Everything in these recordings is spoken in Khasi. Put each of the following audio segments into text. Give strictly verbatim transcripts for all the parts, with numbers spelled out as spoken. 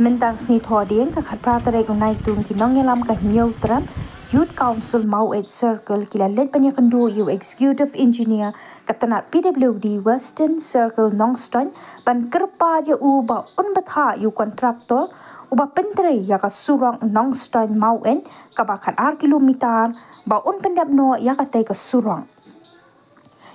Mynta ka sngi Thohdieng ka khatphra tarik u Naitung, ki nongïalam ka Hynñiewtrep Youth Council Maweit Circle ki la leit ban ïakynduh ïa u Executive Engineer ka tnat P W D Western Circle Nongstoiñ ban kyrpad ïa u ba un bthah ïa u kontraktor uba pyntrei ïa ka surok Nongstoiñ Maweit kaba khatar kilometer ba un pyndep noh ïa katei ka surok.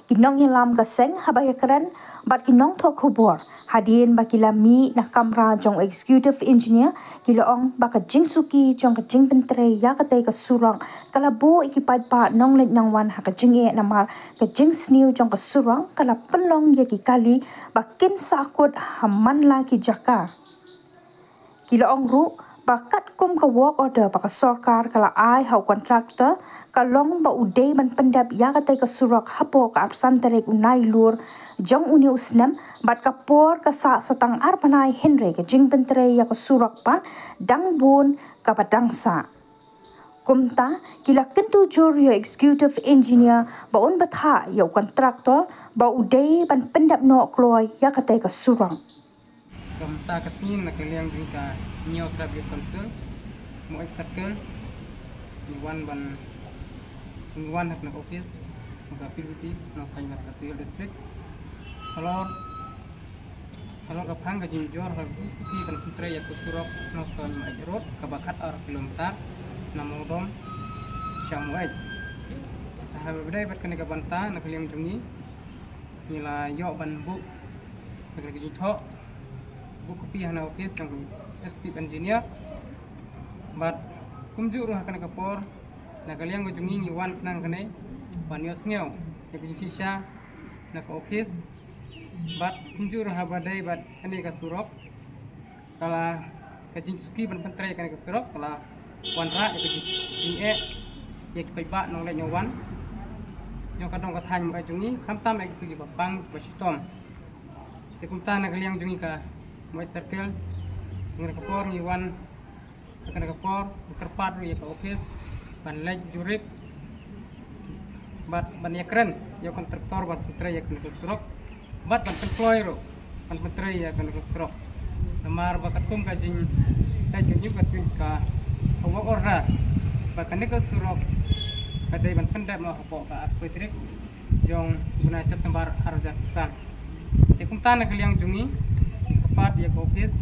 Ki nongïalam ka seng haba ïakren bad ki nongthoh khubor hadien ba ki la mih na kamra jong u Executive Engineer, ki la ong ba ka jingsuki jong ka jingpyntrei ïa katei ka surok ka la buh ïa ki paidbah nongleit nongwan ha ka jingeh, namar ka jingsniew jong ka surok ka la pynlong ïa ki kali ba kin sahkut ha man la ki jaka. Ki la ong ruh ba katkum ka work order ba ka sorkar ka la ai ha u kontraktor, ka long ba u dei ban pyndep ïa katei ka surok hapoh ka arphew san tarik u Nailur jong une u snem, bad ka por ka sah sa tang ar bnai, hynrei ka jingpyntrei ïa ka surok pat dang bun kaba dang sah. Kumta ki la kyntu jur ïa u Executive Engineer ba un bthah ïa u kontraktor ba u dei ban pyndep noh kloi ïa katei ka surok. Kumta ka sngi na ka liang jong ka Hynñiewtrep Youth Council Maweit Circle, ngi wan ban, ngi wan ha ka office ka P W D Nongstoiñ, West Khasi Hills District. Halor, halor ka phang ka jingujor halor ka jingsuki ban pyntrei ïa ka surok Nongstoiñ Maweit Road kaba khatar kilometer na Mawdom sha Maweit. Haba ïadei bad kane ka bynta na ka liang jong ngi, ngi la ïoh ban buh na ka jingthoh, buh kopi ha na office jong ka Executive Engineer. Bad kumjuh ruh ha kane ka por na ka liang ka jong ngi, ngi wan khnang kane ban ïohsngew ïa ka jingshisha na ka office. Bad kumjuh ruh haba ïadei bad kane ka surok, ka la, ka jingsuki ban pyntrei kane ka surok ka la wanrah ïa ka jing, jingeh ïa ki paidbah nongleit nongwan jong ka dong ka thaiñ Maweit jong ngi, khamtam ïa kito kiba pang kiba shitom. Te kumta na ka liang jong ngi ka Maweit Circle, ha kane ka por ngi wan, ha kane ka por ngi kyrpad ruh ïa ka office ban leit jurip bad ban ïakren ïa u kontraktor ban pyntrei ïa kane ka surok, bad ban pynkloi ruh ban pyntrei ïa kane ka surok. Namar ba katkum ka jingtip ka jong ka, ka work order ba kane ka surok ka dei ban pyndep noh hapoh ka arphew tarik jong u bnai September arhajar arphew san. Te kumta na ka liang jong ngi, ngi kyrpad ïa ka office,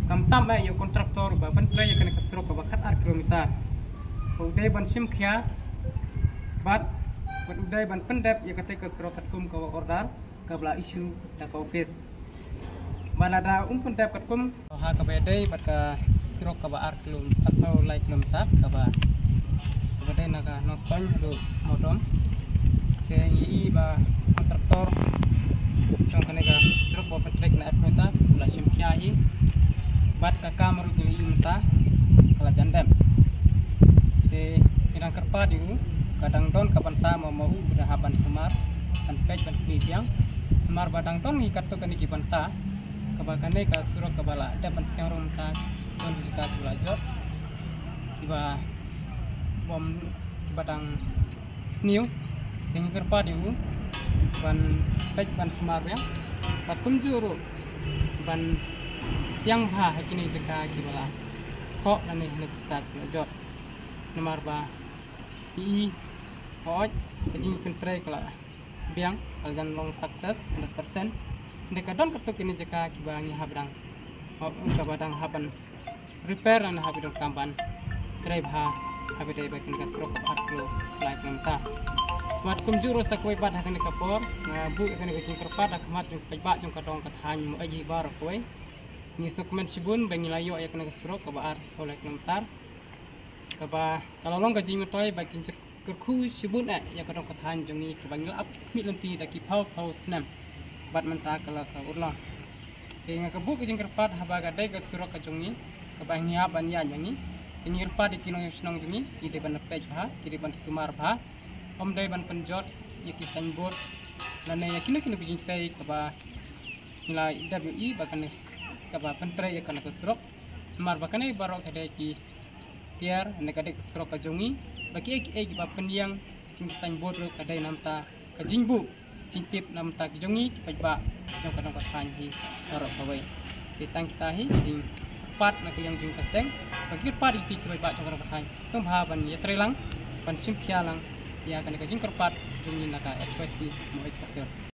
khamtam eh ïa u kontraktor ba pyntrei ïa kane ka surok kaba khatar kilometer, ba u dei ban shim khia bad, bad u dei ban pyndep ïa katei ka surok katkum ka work order kaba la issue da ka office. Ba lada um pyndep katkum, ha kaba ïadei bad ka surok kaba ar kilom, arphew lai kilometer kaba, kaba dei na ka Nongstoiñ haduh Mawdom. Te ngi i ba kontraktor jong kane ka surok ba pyntrei kane arphew meter u la shim khia hi, bad ka kam ruh ngi i mynta ka la jan dem. Te ngi dang kyrpad ïa u, ka dang don ka bynta ma, ma u ba da hap ban sumar, ban peit ban khmih biang. Namar ba dang don ngi katto katne ki bynta kaba kane ka surok kaba la dep ban siang rung mynta, don ki jaka kiba la jot, kiba bym, kiba dang sniew. Te ngi kyrpad ïa u ban peit ban sumar biang, bad kumjuh ruh ban siang bha ha kine ki jaka kiba la thoh lane ha kine ki jaka kiba la jot. Namar ba i, i, hooid, ka jingpyntrei ka la biang, ka la jan long success hundred percent. Hynrei ka don katto katne jaka kiba ngi hap dang, hooid, kaba dang hap ban repair lane hap ban donkam ban trei bha haba ïadei bad kane ka surok kaba ar kilo, lai kilometer. Bad kumjuh ruh sa kawei pat ha kane ka por nga buh ïa kane ka jingkyrpad ha khmat jong ki paidbah jong ka dong ka thaiñ Maweit hi baroh kawei. Ngi sngewkmen shibun ba ngi la ïoh ïa kane ka surok kaba ar kilo, lai kilometer, kaba ka la long ka jingmyntoi ba ki jingkyrkhu shibun eh ïa ka dong ka thaiñ jong ngi kaba ngi la ap khmih lynti da ki phew phew snem bad mynta ka la ka urlong. Te nga ka buh ka jingkyrpad haba ka dei ka surok ka jong ngi kaba ngi hap ban ïaid ïa ngi, te ngi kyrpad ïa ki nongshong shnong jong ngi, ki dei ban peit bha, ki dei ban sumar bha, ym dei ban pynjot ïa ki signboard lane ïa kino kino ki jingtei kaba ngi la dep ïohi ba kane kaba pyntrei ïa kane ka surok. Namar ba kane baroh ka dei ki tiar, ne ka dei ka surok ka jong ngi, ba kiei kiei kiba pynïeng ki signboard ruh ka dei namar ka jingbuh jingtip namar ki jong ngi ki paidbah jong ka dong ka thaiñ hi baroh kawei. Te tang kita hi ka jing kyrpad na ka liang jong ka seng, ba ki kyrpad ïa phi ki paidbah jong ka Ri Bhoi Thaiñ, sngewbha ban ïatrei lang, ban shim khia lang ïa kane ka jingkyrpad jong ngi na ka H Y C Mawryngkneng Sector.